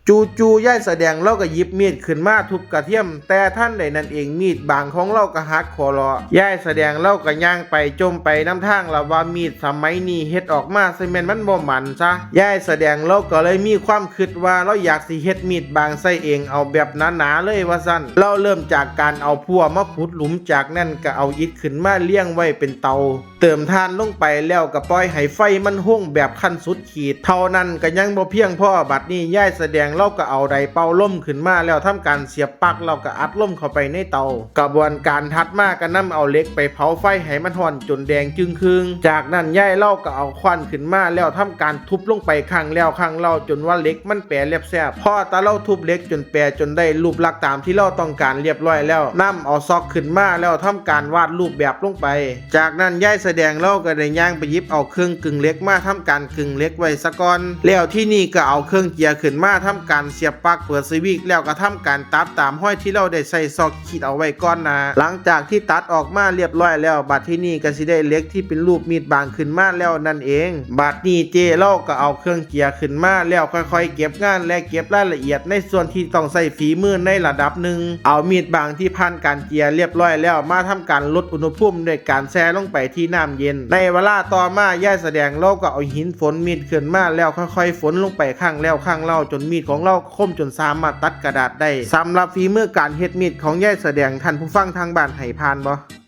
ຈູ່ໆ ຍາຍສະແດງລາວກໍຫຍິບມີດຂຶ້ນມາທຸບກະທຽມ, ແຕ່ທັນໃດນັ້ນເອງ ມີດບາງຂອງລາວກໍຫັກຂໍ້ເລາະ. ຍາຍສະແດງລາວກໍຍ່າງໄປຈົ່ມໄປນຳທາງລາວວ່າ ມີດສະໄໝນີ້ເຮັດອອກມາ ຊະແມ່ນມັນບໍ່ໝັ້ນຊະ. ຍາຍສະແດງລາວກໍເລີຍມີຄວາມຄິດວ່າ ລາວຢາກຊິເຮັດມີດບາງໃສ່ເອງ ເອົາແບບໜາໆເລີຍວ່າຊັ້ນ. ລາວເລີ່ມຈາກການເອົາພົ່ວມາຂຸດຫຼຸມ, ຈາກນັ້ນກໍເອົາອິດຂຶ້ນມາລຽງໄວ້ເປັນເຕົາ. ເຕີມຖ່ານລົງໄປແລ້ວກໍປ່ອຍໃຫ້ໄຟມັນໂຮງແບບຂັ້ນສຸດຂີດ. ເທົ່ານັ້ນກໍຍັງບໍ່ພຽງພໍ, ບັດນີ້ຍາຍສະແດງລາວກໍເອົາໄດເປົ່າລົມຂຶ້ນມາແລ້ວທຳການສຽບປລັກ ແລ້ວກໍອັດລົມເຂົ້າໄປໃນເຕົາ. ກະບວນການຖັດມາກໍນຳເອົາເຫຼັກໄປເຜົາໄຟໃຫ້ມັນຮ້ອນຈົນແດງຈຶ່ງຄຶ່ງ. ຈາກນັ້ນຍາຍລາວກໍເອົາຄ້ອນຂຶ້ນມາແລ້ວທຳການທຸບລົງໄປຄັ້ງແລ້ວຄັ້ງເລົ່າ ຈົນວ່າເຫຼັກມັນແປແລບແຊບ. ພໍແຕ່ລາວທຸບເຫຼັກຈົນແປຈົນໄດ້ຮູບລັກຕາມທີ່ລາວຕ້ອງການລຽບຮ້ອຍແລ້ວ, ນຳເອົາຊອກຂຶ້ນມາແລ້ວທຳການວາດຮູບແບບລົງໄປ. ຈາກນັ້ນຍາຍສະແດງລາວກໍໄດ້ຍ່າງໄປຫຍິບເອົາເຄື່ອງກຶງເຫຼັກມາທຳການກຶງເຫຼັກໄວ້ສາກ່ອນ, ແລ້ວທີນີ້ກໍເອົາເຄື່ອງເຈຍຂຶ້ນມາທຳການສຽບປລັກເປີດສະວິດ ແລ້ວກໍທຳການຕັດຕາມຮອຍທີ່ລາວໄດ້ໃສ່ຊອກຂີດເອົາໄວ້ກ່ອນໜ້າ. ຫຼັງຈາກທີ່ຕັດອອກມາລຽບຮ້ອຍແລ້ວ, ບັດທີນີ້ກໍຊິໄດ້ເຫຼັກທີ່ເປັນຮູບມີດບາງຂຶ້ນມາແລ້ວນັ້ນເອງ. ບັດນີ້ເຈ້ລາວກໍເອົາເຄື່ອງເຈຍຂຶ້ນມາແລ້ວ ຄ່ອຍໆເກັບງານ ແລະ ເກັບລາຍລະອຽດໃນສ່ວນທີ່ຕ້ອງໃຊ້ຝີມືໃນລະດັບໜຶ່ງ. ເອົາມີດບາງທີ່ຜ່ານການເຈຍລຽບຮ້ອຍແລ້ວ ມາທຳການລົດອຸນຫະພູມດ້ວຍການແຊ່ລົງໄປທີ່ນ້ຳເຢັນ. ໃນເວລາຕໍ່ມາ ຍາຍສະແດງລາວກໍເອົາຫີນຝົນມີດຂຶ້ນມາແລ້ວ ຄ່ອຍໆຝົນລົງໄປຄັ້ງແລ້ວຄັ້ງເລົ່າ ຈົນມີດຂອງລາວຄົມຈົນສາມາດຕັດກະດາດໄດ້. ສຳລັບຝີມືການເຮັດມີດຂອງຍາຍສະແດງ ທ່ານຜູ້ຟັງທາງບ້ານໃຫ້ຜ່ານບໍ່?